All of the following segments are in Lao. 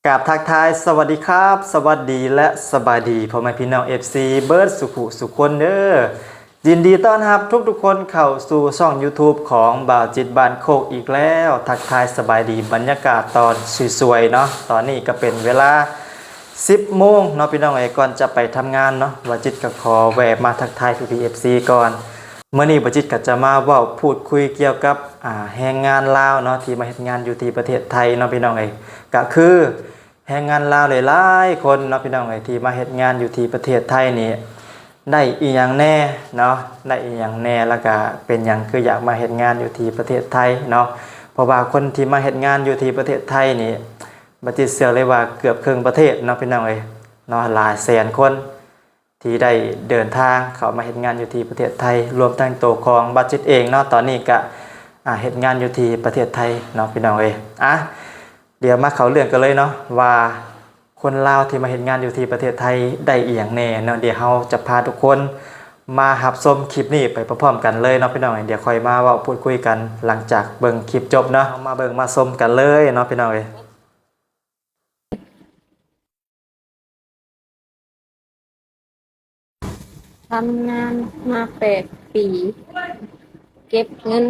ກາບທັກທາຍສະຫວັດດີຄັບ ສະຫວັດດີ ແລະ ສະບາຍດີພໍ່ແມ່ພີ່ນ້ອງ ເອັຟຊີ ເບິດສຸຂູສຸຄົນເດີ. ຍິນດີຕ້ອນຮັບທຸກໆຄົນເຂົ້າສູ່ຊ່ອງ YouTube ຂອງບ່າວຈິດບ້ານໂຄກອີກແລ້ວ. ທັກທາຍສະບາຍດີ ບັນຍາກາດຕອນສວຍໆເນາະ. ຕອນນີ້ກໍເປັນເວລາສິບໂມງເນາະ ພີ່ນ້ອງເອີຍ. ກ່ອນຈະໄປທຳງານເນາະ ບ່າວຈິດກໍຂໍແວ່ມາທັກທາຍພີ່ໆ ເອັຟຊີກ່ອນ. ມື້ນີ້ບ່າວຈິດກໍຈະມາເວົ້າພູດຄຸຍກ່ຽວກັບ ອາ ແຮງງານລາວເນາະ ທີ່ມາເຮັດງານຢູ່ທີ່ປະເທດໄທເນາະ ພີ່ນ້ອງເອີຍ. ກໍຄືແຮງງານລາວຫຼາຍໆຄົນເນາະ ພີ່ນ້ອງເອີຍ ທີ່ມາເຮັດງານຢູ່ທີ່ປະເທດໄທນີ້ ໄດ້ອີ່ຫຍັງແດ່ເນາະ ໄດ້ອີ່ຫຍັງແດ່ ແລ້ວກະເປັນຫຍັງຄືຢາກມາເຮັດງານຢູ່ທີ່ປະເທດໄທເນາະ. ເພາະວ່າຄົນທີ່ມາເຮັດງານຢູ່ທີ່ປະເທດໄທນີ້ ບ່າວຈິດເຊື່ອເລີຍວ່າເກືອບເຄິ່ງປະເທດເນາະ ພີ່ນ້ອງເອີຍເນາະ ຫຼາຍແສນຄົນ ທີ່ໄດ້ເດີນທາງເຂົ້າມາເຮັດງານຢູ່ທີ່ປະເທດໄທ ລວມທັງໂຕຂອງບ່າວຈິດເອງເນາະ ຕອນນີ້ກະ ອາ ເຮັດງານຢູ່ທີ່ປະເທດໄທເນາະ ພີ່ນ້ອງເອີຍ. ອາ ດຽວມາເຂົ້າເລື່ອງກັນເລີຍເນາະ ວ່າຄົນລາວທີ່ມາເຮັດງານຢູ່ທີ່ປະເທດໄທໄດ້ອີ່ຫຍັງແດ່ເນາະ. ດຽວເຮົາຈະພາທຸກຄົນມາຮັບຊົມຄລິບນີ້ໄປພ້ອມໆກັນເລີຍເນາະ ພີ່ນ້ອງເອີຍ. ດຽວຄ່ອຍມາເວົ້າພູດຄຸຍກັນຫຼັງຈາກເບິ່ງຄລິບຈົບເນາະ. ເຮົາມາເບິ່ງມາຊົມກັນເລີຍເນາະ ພີ່ນ້ອງເອີຍ. ທຳງານມາແປດປີ ເກັບເງິນ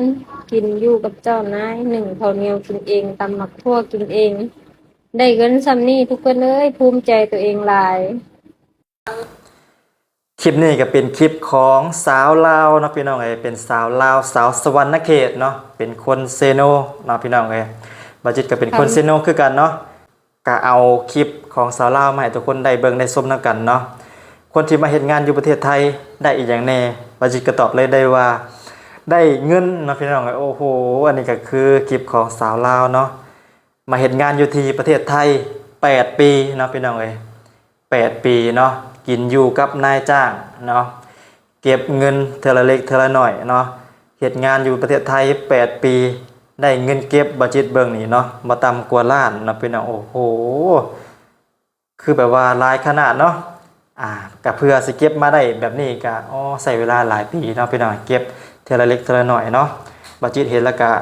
ກິນຢູ່ກັບເຈົ້ານາຍ ໜຶ້ງເຂົ້າໜຽວກິນເອງ ຕຳໝາກຖົ່ວກິນເອງ ໄດ້ເງິນສ່ຳນີ້ ທຸກຄົນເອີຍ ພູມໃຈຕົວເອງຫຼາຍ. ຄລິບນີ້ກໍເປັນຄລິບຂອງສາວລາວເນາະ ພີ່ນ້ອງເອີຍ ເປັນສາວລາວ ສາວສະຫວັນນະເຂດເນາະ ເປັນຄົນເຊໂນເນາະ ພີ່ນ້ອງເອີຍ. ບ່າວຈິດກໍເປັນຄົນເຊໂນຄືກັນເນາະ. ກະເອົາຄລິບຂອງສາວລາວມາໃຫ້ທຸກຄົນໄດ້ເບິ່ງໄດ້ຊົມນຳກັນເນາະ. ຄົນທີ່ມາເຮັດງານຢູ່ປະເທດໄທໄດ້ອີ່ຫຍັງແດ່? ບ່າວຈິດກໍຕອບເລີຍໄດ້ວ່າ ໄດ້ເງິນເນາະ ພີ່ນ້ອງເອີຍ. ໂອ້ໂຫ ອັນນີ້ກໍຄືຄລິບຂອງສາວລາວເນາະ ມາເຮັດງານຢູ່ທີ່ປະເທດໄທແປດປີເນາະ ພີ່ນ້ອງເອີຍ ແປດປີເນາະ ກິນຢູ່ກັບນາຍຈ້າງເນາະ ເກັບເງິນເທື່ອລະເລັກເທື່ອລະໜ້ອຍເນາະ. ເຮັດງານຢູ່ປະເທດໄທແປດປີ ໄດ້ເງິນເກັບ ບ່າວຈິດເບິ່ງນີ້ເນາະ ບໍ່ຕ່ຳກວ່າລ້ານເນາະ ພີ່ນ້ອງ. ໂອ້ໂຫ ຄືແບບວ່າຫຼາຍຂະໜາດເນາະ. ອາ ກະເພື່ອຊິເກັບມາໄດ້ແບບນີ້ກະ ໂອ້ ໃຊ້ເວລາຫຼາຍປີເນາະ ພີ່ນ້ອງ ເກັບເທື່ອລະເລັກເທື່ອລະໜ້ອຍເນາະ. ບ່າວຈິດເຫັນແລ້ວກະ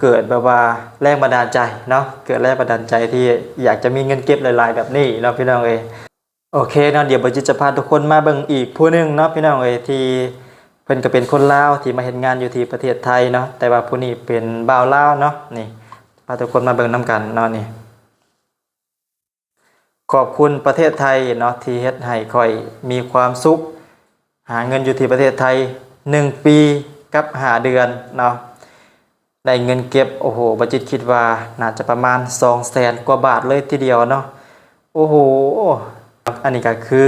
ເກີດແບບວ່າແຮງບັນດານໃຈເນາະ ເກີດແຮງບັນດານໃຈທີ່ຢາກຈະມີເງິນເກັບຫຼາຍໆແບບນີ້ເນາະ ພີ່ນ້ອງເອີຍ. ໂອເຄເນາະ ດຽວບ່າວຈິດຈະພາທຸກຄົນມາເບິ່ງອີກຜູ້ໜຶ່ງເນາະ ພີ່ນ້ອງເອີຍ ທີ່ເພິ່ນກໍເປັນຄົນລາວທີ່ມາເຮັດງານຢູ່ທີ່ປະເທດໄທເນາະ ແຕ່ວ່າຜູ້ນີ້ເປັນບ່າວລາວເນາະ. ນີ້ ພາທຸກຄົນມາເບິ່ງນຳກັນເນາະ ນີ້. ຂອບຄຸນປະເທດໄທເນາະ ທີ່ເຮັດໃຫ້ຂ້ອຍມີຄວາມສຸກ ຫາເງິນຢູ່ທີ່ປະເທດໄທໜຶ່ງປີກັບຫ້າເດືອນເນາະ ໄດ້ເງິນເກັບ ໂອ້ໂຫ ບ່າວຈິດຄິດວ່າໜ້າຈະປະມານສອງແສນກວ່າບາດເລີຍທີດຽວເນາະ. ໂອ້ໂຫ ອັນນີ້ກໍຄື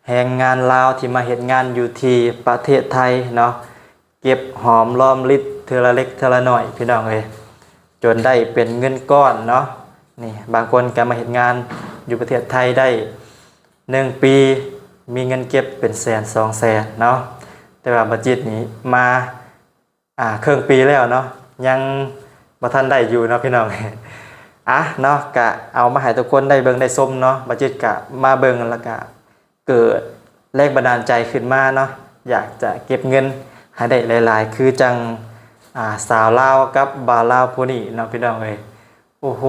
ແຮງງານລາວທີ່ມາເຮັດງານຢູ່ທີ່ປະເທດໄທເນາະ ເກັບຫອມລອມລິບເທື່ອລະເລັກເທື່ອລະໜ້ອຍ ພີ່ນ້ອງເອີຍ ຈົນໄດ້ເປັນເງິນກ້ອນເນາະ. ນີ້ ບາງຄົນກໍມາເຮັດງານຢູ່ປະເທດໄທໄດ້ໜຶ່ງປີ ມີເງິນເກັບເປັນແສນສອງແສນເນາະ ແຕ່ວ່າບ່າວຈິດນີ້ມາ ອາ ເຄິ່ງປີແລ້ວເນາະ ຍັງບໍ່ທັນໄດ້ຢູ່ເນາະ ພີ່ນ້ອງ. ອາ ເນາະ ກະເອົາມາໃຫ້ທຸກຄົນໄດ້ເບິ່ງໄດ້ຊົມເນາະ. ບ່າວຈິດກະມາເບິ່ງແລ້ວກະ ເກີດແຮງບັນດານໃຈຂຶ້ນມາເນາະ ຢາກຈະເກັບເງິນໃຫ້ໄດ້ຫຼາຍໆ ຄືຈັ່ງ ອາ ສາວລາວກັບບ່າວລາວຜູ້ນີ້ເນາະ ພີ່ນ້ອງເອີຍ. ໂອ້ໂຫ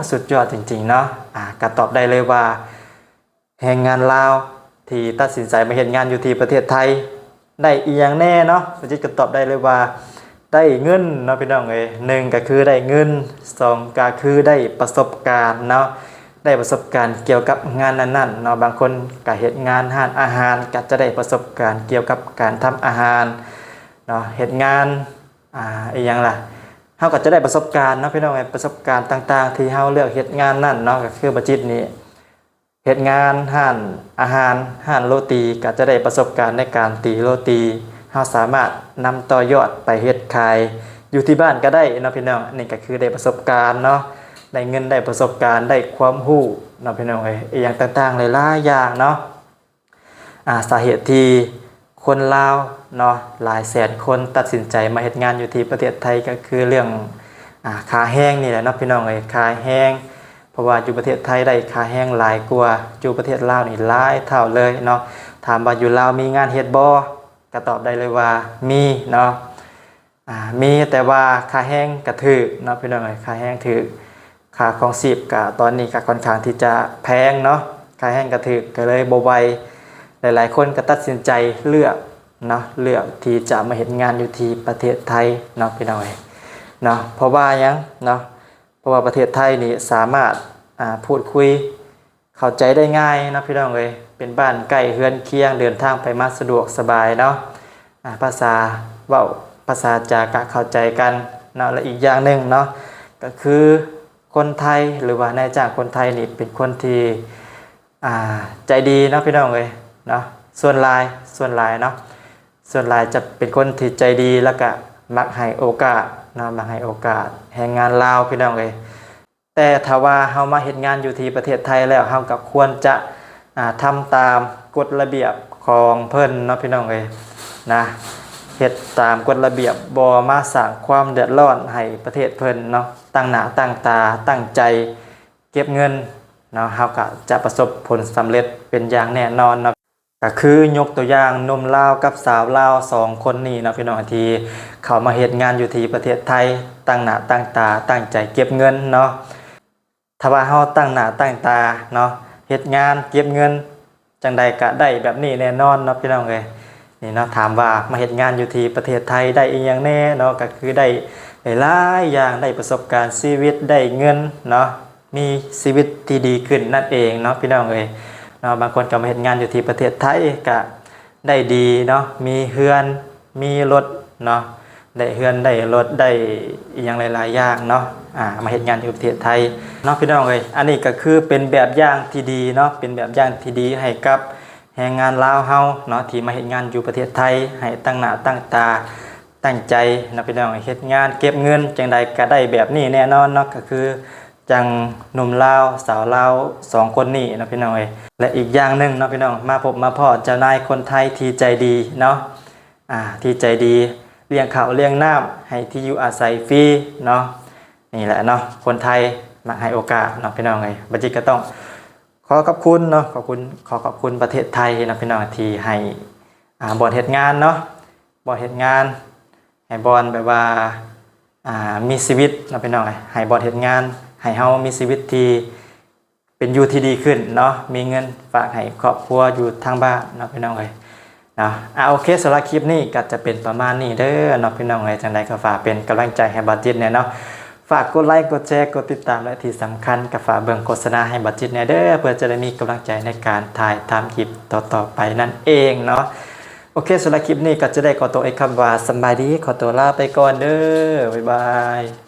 ສຸດຍອດຈິງໆເນາະ. ອາ ກະຕອບໄດ້ເລີຍວ່າ ແຮງງານລາວທີ່ຕັດສິນໃຈມາເຮັດງານຢູ່ທີ່ປະເທດໄທ ໄດ້ອີ່ຫຍັງແດ່ເນາະ? ບ່າວຈິດກໍຕອບໄດ້ເລີຍວ່າ ໄດ້ເງິນເນາະ ພີ່ນ້ອງເອີຍ. ໜຶ່ງກໍຄືໄດ້ເງິນ, ສອງກໍຄືໄດ້ປະສົບການເນາະ, ໄດ້ປະສົບການກ່ຽວກັບງານນັ້ນໆເນາະ. ບາງຄົນກໍເຮັດງານຮ້ານອາຫານ ກໍຈະໄດ້ປະສົບການກ່ຽວກັບການທຳອາຫານເນາະ, ເຮັດງານ ອາ ອີ່ຫຍັງລະ ເຮົາກໍຈະໄດ້ປະສົບການເນາະ ພີ່ນ້ອງເອີຍ. ປະສົບການຕ່າງໆທີ່ເຮົາເລືອກເຮັດງານນັ້ນເນາະ ກໍຄືບ່າວຈິດນີ້ ເຮັດງານຮ້ານອາຫານ, ຮ້ານໂລຕີ ກໍຈະໄດ້ປະສົບການໃນການຕີໂລຕີ. ເຮົາສາມາດນຳຕໍ່ຍອດໄປເຮັດຂາຍຢູ່ທີ່ບ້ານກໍໄດ້ເນາະ ພີ່ນ້ອງ. ອັນນີ້ກໍຄືໄດ້ປະສົບການເນາະ, ໄດ້ເງິນ, ໄດ້ປະສົບການ, ໄດ້ຄວາມຮູ້ເນາະ ພີ່ນ້ອງເອີຍ. ອີ່ຫຍັງຕ່າງໆຫຼາຍໆຢ່າງເນາະ. ອາ ສາເຫດທີ່ຄົນລາວເນາະ ຫຼາຍແສນຄົນຕັດສິນໃຈມາເຮັດງານຢູ່ທີ່ປະເທດໄທ ກໍຄືເລື່ອງ ອາ ຄ່າແຮງນີ້ແຫຼະເນາະ ພີ່ນ້ອງເອີຍ, ຄ່າແຮງ. ເພາະວ່າຢູ່ປະເທດໄທໄດ້ຄ່າແຮງຫຼາຍກວ່າຢູ່ປະເທດລາວນີ້ຫຼາຍເທົ່າເລີຍເນາະ. ຖາມວ່າຢູ່ລາວມີງານເຮັດບໍ່? ກໍຕອບໄດ້ເລີຍວ່າມີເນາະ. ອາ ມີ ແຕ່ວ່າຄ່າແຮງກໍຖືກເນາະ ພີ່ນ້ອງເອີຍ, ຄ່າແຮງຖືກ. ຄ່າຄອງຊີບກະຕອນນີ້ກະຄ່ອນຂ້າງທີ່ຈະແພງເນາະ ຄ່າແຮງກະຖືກ ກະເລີຍບໍ່ໄຫວ ຫຼາຍໆຄົນກະຕັດສິນໃຈເລືອກເນາະ ເລືອກທີ່ຈະມາເຮັດງານຢູ່ທີ່ປະເທດໄທເນາະ ພີ່ນ້ອງເອີຍເນາະ. ເພາະວ່າຫຍັງເນາະ? ເພາະວ່າປະເທດໄທນີ້ສາມາດ ອ່າ ພູດຄຸຍ ເຂົ້າໃຈໄດ້ງ່າຍເນາະ ພີ່ນ້ອງເອີຍ ເປັນບ້ານໃກ້ເຮືອນຄຽງ ເດີນທາງໄປມາສະດວກສະບາຍເນາະ ອ່າ ພາສາເວົ້າ ພາສາຈາກະເຂົ້າໃຈກັນເນາະ. ແລະ ອີກຢ່າງໜຶ່ງເນາະ ກະຄືຄົນໄທ ຫຼືວ່ານາຍຈ້າງຄົນໄທນີ້ເປັນຄົນທີ່ ອ່າ ໃຈດີເນາະ ພີ່ນ້ອງເອີຍເນາະ. ສ່ວນຫຼາຍ ສ່ວນຫຼາຍເນາະ ສ່ວນຫຼາຍຈະເປັນຄົນທີ່ໃຈດີ ແລ້ວກະມັກໃຫ້ໂອກາດເນາະ ມັກໃຫ້ໂອກາດແຮງງານລາວ ພີ່ນ້ອງເອີຍ. ແຕ່ຖ້າວ່າເຮົາມາເຮັດງານຢູ່ທີ່ປະເທດໄທແລ້ວ ເຮົາກໍຄວນຈະ ອ່າ ທຳຕາມກົດລະບຽບຂອງເພິ່ນເນາະ ພີ່ນ້ອງເອີຍນະ ເຮັດຕາມກົດລະບຽບ ບໍ່ມາສ້າງຄວາມເດືອດຮ້ອນໃຫ້ປະເທດເພິ່ນເນາະ ຕັ້ງໜ້າຕັ້ງຕາ ຕັ້ງໃຈເກັບເງິນເນາະ ເຮົາກໍຈະປະສົບຜົນສຳເລັດເປັນຢ່າງແນ່ນອນເນາະ. ກໍຄືຍົກຕົວຢ່າງໜຸ່ມລາວກັບສາວລາວສອງຄົນນີ້ເນາະ ພີ່ນ້ອງ ທີ່ເຂົ້າມາເຮັດງານຢູ່ທີ່ປະເທດໄທ ຕັ້ງໜ້າຕັ້ງຕາ ຕັ້ງໃຈເກັບເງິນເນາະ. ຖ້າວ່າເຮົາຕັ້ງໜ້າຕັ້ງຕາເນາະ ເຮັດງານເກັບເງິນ ຈັ່ງໃດກະໄດ້ແບບນີ້ແນ່ນອນເນາະ ພີ່ນ້ອງເອີຍ. ນີ້ເນາະ ຖາມວ່າມາເຮັດງານຢູ່ທີ່ປະເທດໄທໄດ້ອີ່ຫຍັງແດ່ເນາະ? ກະຄືໄດ້ຫຼາຍໆຢ່າງ ໄດ້ປະສົບການຊີວິດ ໄດ້ເງິນເນາະ ມີຊີວິດທີ່ດີຂຶ້ນນັ້ນເອງເນາະ ພີ່ນ້ອງເອີຍເນາະ. ບາງຄົນກໍມາເຮັດງານຢູ່ທີ່ປະເທດໄທ ກະໄດ້ດີເນາະ ມີເຮືອນ ມີລົດເນາະ ໄດ້ເຮືອນ ໄດ້ລົດ ໄດ້ອີ່ຫຍັງຫຼາຍໆຢ່າງເນາະ ອ່າ ມາເຮັດງານຢູ່ປະເທດໄທເນາະ ພີ່ນ້ອງເອີຍ. ອັນນີ້ກໍຄືເປັນແບບຢ່າງທີ່ດີເນາະ ເປັນແບບຢ່າງທີ່ດີໃຫ້ກັບແຮງງານລາວເຮົາເນາະ ທີ່ມາເຮັດງານຢູ່ປະເທດໄທ ໃຫ້ຕັ້ງໜ້າຕັ້ງຕາ ຕັ້ງໃຈເນາະ ພີ່ນ້ອງ ເຮັດງານເກັບເງິນ ຈັ່ງໃດກໍໄດ້ແບບນີ້ແນ່ນອນເນາະ. ກໍຄືຈັ່ງໜຸ່ມລາວ ສາວລາວສອງຄົນນີ້ເນາະ ພີ່ນ້ອງເອີຍ. ແລະ ອີກຢ່າງໜຶ່ງເນາະ ພີ່ນ້ອງ ມາພົບມາພໍ້ເຈົ້ານາຍຄົນໄທທີ່ໃຈດີເນາະ ອ່າ ທີ່ໃຈດີ ລ້ຽງເຂົ້າລ້ຽງນ້ຳ ໃຫ້ທີ່ຢູ່ອາໄສຟຣີເນາະ. ນີ້ແຫຼະເນາະ ຄົນໄທມັກໃຫ້ໂອກາດເນາະ ພີ່ນ້ອງເອີຍ. ບັດຈິດກໍຕ້ອງ ຂໍຂອບຄຸນເນາະ ຂອບຄຸນ ຂໍຂອບຄຸນປະເທດໄທເນາະ ພີ່ນ້ອງ ທີ່ໃຫ້ ອ່າ ບ່ອນເຮັດງານເນາະ ບ່ອນເຮັດງານ ໃຫ້ບ່ອນແບບວ່າ ອ່າ ມີຊີວິດເນາະ ພີ່ນ້ອງເອີຍ ໃຫ້ບ່ອນເຮັດງານ ໃຫ້ເຮົາມີຊີວິດທີ່ເປັນຢູ່ທີ່ດີຂຶ້ນເນາະ ມີເງິນຝາກໃຫ້ຄອບຄົວຢູ່ທາງບ້ານເນາະ ພີ່ນ້ອງເອີຍ. ເນາະ ອ່າ ໂອເຄ ສຳລັບຄລິບນີ້ກໍຈະເປັນປະມານນີ້ເດີເນາະ ພີ່ນ້ອງເອີຍ. ຈັ່ງໃດກໍຝາກເປັນກຳລັງໃຈໃຫ້ບາຈິດແດ່ເນາະ ຝາກກົດໄລ ກົດແຊ ກົດຕິດຕາມ ແລະ ທີ່ສຳຄັນກໍຝາກເບິ່ງໂຄສະນາໃຫ້ບາຈິດແດ່ເດີ ເພື່ອຈະໄດ້ມີກຳລັງໃຈໃນການຖ່າຍທຳຄລິບຕໍ່ໆໄປນັ້ນເອງເນາະ. ໂອເຄ ສຳລັບຄລິບນີ້ກໍຈະໄດ້ຂໍຕົວເອກຄຳວ່າສຳບາຍດີ ຂໍຕົວລາໄປກ່ອນເດີ ບາຍບາຍ.